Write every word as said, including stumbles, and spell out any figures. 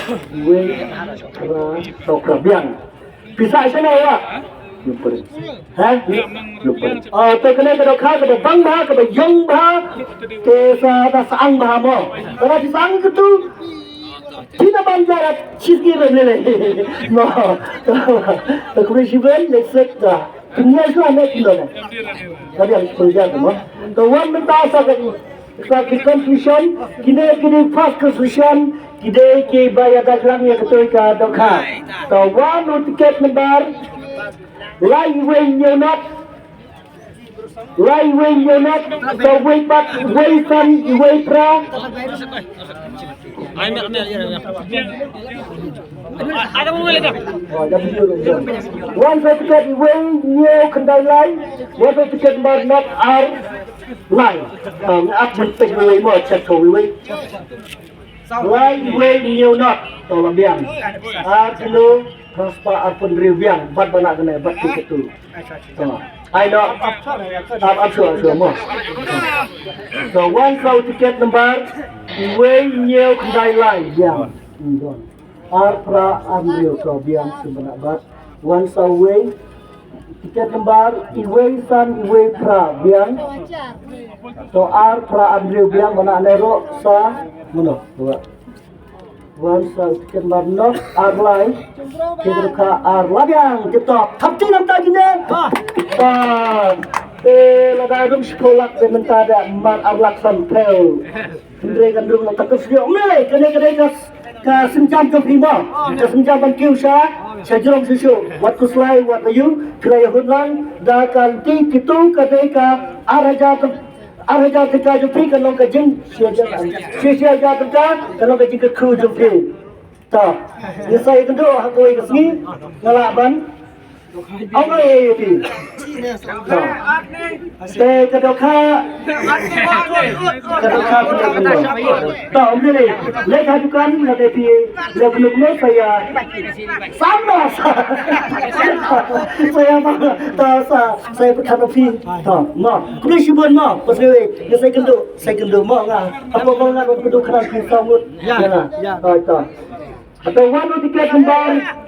Wei, ra, tok, ra, biang. Pisa shano wa? Lupa. Ha? Lupa. Oh, to kane ka dohkha kaba bang bha, kaba ïong bha. Te sa da sang bha mo. Para pisa ang kutu. Pina ban jarat chiski ram lele. Mo. To kumi shiben le set da. Dunia shu ame kilo mo. Tapi ang sepuluh jam mo. To wan mynta sa ka Sa ki conclusion, kine kine first conclusion, kine ki ba ïa da lang ïa katoi ka dohkha. To wan u tiket number, lai wei hynñiew not, lai wei hynñiew not, to wei pat, wei san, wei phra. Wan sa tiket wei hynñiew khyndai lai, wan sa tiket number not ar lai. Ap myntek wei mo, check ko wei. Lai wei hynñiew not, to la biang. Ar kilo, transfer ar pynriew biang, bat bana kane, bat ki ketu. To. Ai no. Ap ap shuwa shuwa mo. To wan sa tiket number, wei hynñiew khyndai lai biang. Hmm, don. Ar phra ar hynriew to biang shu bana bat. Wan sa wei. Tiket number iwei san iwei phra biang. To ar phra ar hynriew biang bana ne ro sa. Mano. Dua. Wan sa tiket number no ar lai. Tiket ka ar lai biang. Tip top. Thap ti nam ta kine. Ah. Te la da rum shkolak te mynta da mar ar lak san pheu. Hynrei kan rung lang ka tu sdang. Mele kane kane ka ka sienjam jong phi mo. Ka sienjam ban kiew sha sha jrong shuh shuh. Wat khuslai wat ayu. Phi la ïa hun lang da ka lynti kitu ka dei ka ar hajar tyng-, ar hajar tyngka jong phi kan long ka jing shi hajar. Shi shi hajar tyngka kan long ka jingkyrkhu jong phi. To. Ngi sa ïakynduh ha kawei ka sngi nga lah ban Ong ai ai ti. Te ka dohkha. Ka dohkha pynlong pynlong. To ong dei. Leh ka dukan leh dei ti. Leh pynlong pynlong saya. Sama sa. Saya ma. To sa. Saya pynlong phi. To mo. Kumne shibun mo. Pas leh. Ngi sa ïakynduh. Sa ïakynduh mo nga. Apa mo nga kynduh khnang phi sa ngut. Ya. To to. Ata wan u tiket number